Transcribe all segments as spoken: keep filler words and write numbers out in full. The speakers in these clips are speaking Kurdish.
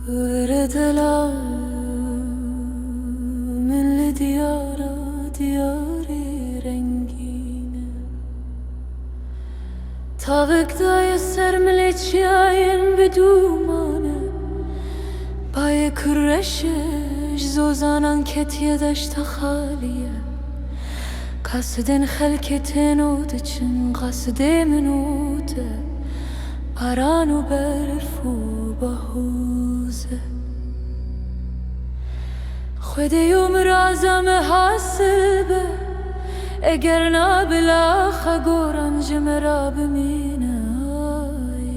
Were delal, min li diyara diyarê rengîn e. Tavek daye ser milê çiyayên bi dûman e. Bayê ku reş e, ji zozanan ketiye deşta xalî ye. Qasidên xelkê tên û diçin, qasidê min û te, baran û berf û bahûz e. Xwedê yo miraza me hasil be, eger na bila xwe goran ji me re bimîne. Ay.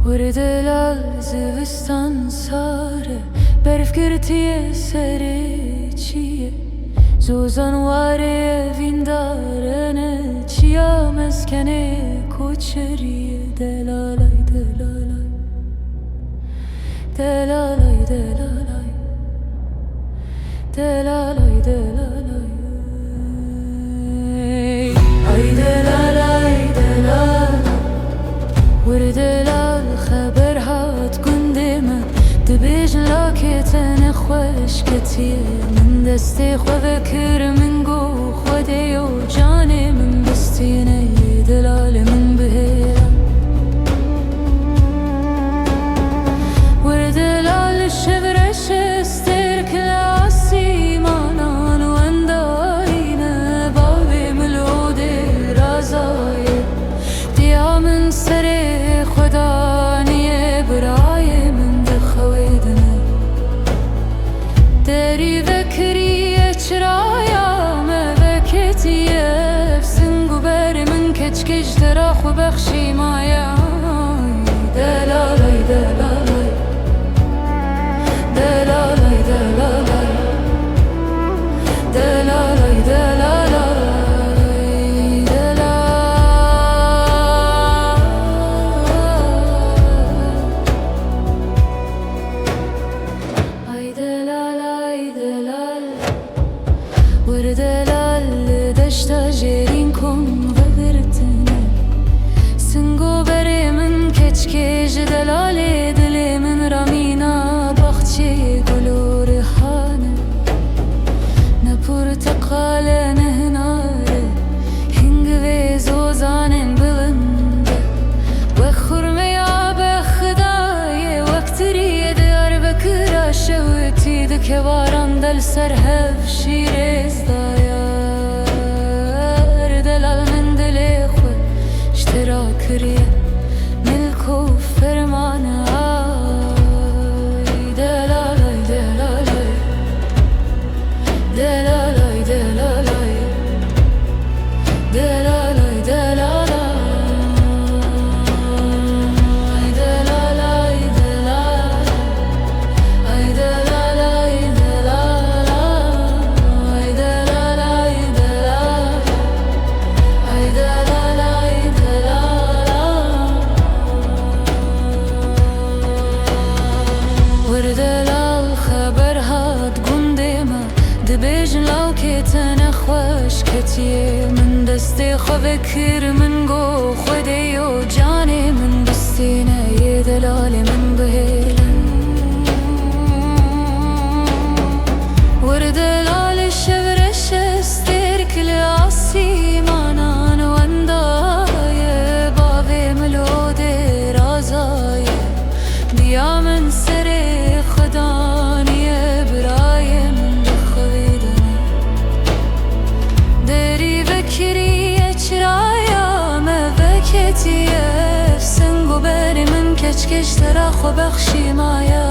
Were delal, zivistan sar e, berf girtiye serê çiyê. Zozan warê evîndar e, ne çiya meskenê koçerî ye. Delalay, delalay. Delalay, delalay. Delalay, delalay. Ay delalay, delalay. Were delal, xeber hat gundê me, dibêjin lakê te nexweş ketiye. Min destê xwe vekir, min got, Xwedê yo canê min bistîne, yê delalê min bihêle. Were delal, şev reş e, stêrk li asîmanan wendayî ne, bavê min li odê razaye. Diya min serê xwe daniye, birayê min dixewêdine. Derî vekiriye, çiraya me veketiye, ev sing û berê min keçikê ji te re xwe bexşî maye. Delalay, delalay. Delalay, delalay. Delalay, delalay. Delal. Ay delal, ay delal. Were delal, li deşta jêrîn kom vegirtine. Sing û berê min keçikê ji delalê dilê min re mîna baxçeyê gul û rihan e. Ne porteqal e, ne hinar e, hingivê zozanên bilind e. Wek xurmeya bexdayê, wek tiriyê Diyarbekira şewitî dike baran de li ser hev şîrêz dayar. Delal, min dilê xwe ji te re kiriye milk û ferman. Ay delalay, delalay. Delalay, delalay. Delalay, delalay. Delalay, delalay. Ay delalay, delalay. Ay delalay, delalay. Ay delalay, delalay. Were delal, xeber hat gundê me, dibêjin lawkê te nexweş ketiye. Min destê xwe vekir, min got, Xwedê yo canê min bistîne, yê delalê min bihêle. Were delal, şev reş e, stêrk li asîmanan wenda ye, bavê min li odê raza ye. Diya min serê xwe daniye, birayê min dixwîdine. Derî vekiriye, çiraya me veketiye, ev sing û berê min keçikê ji te re xwe bexşî maye.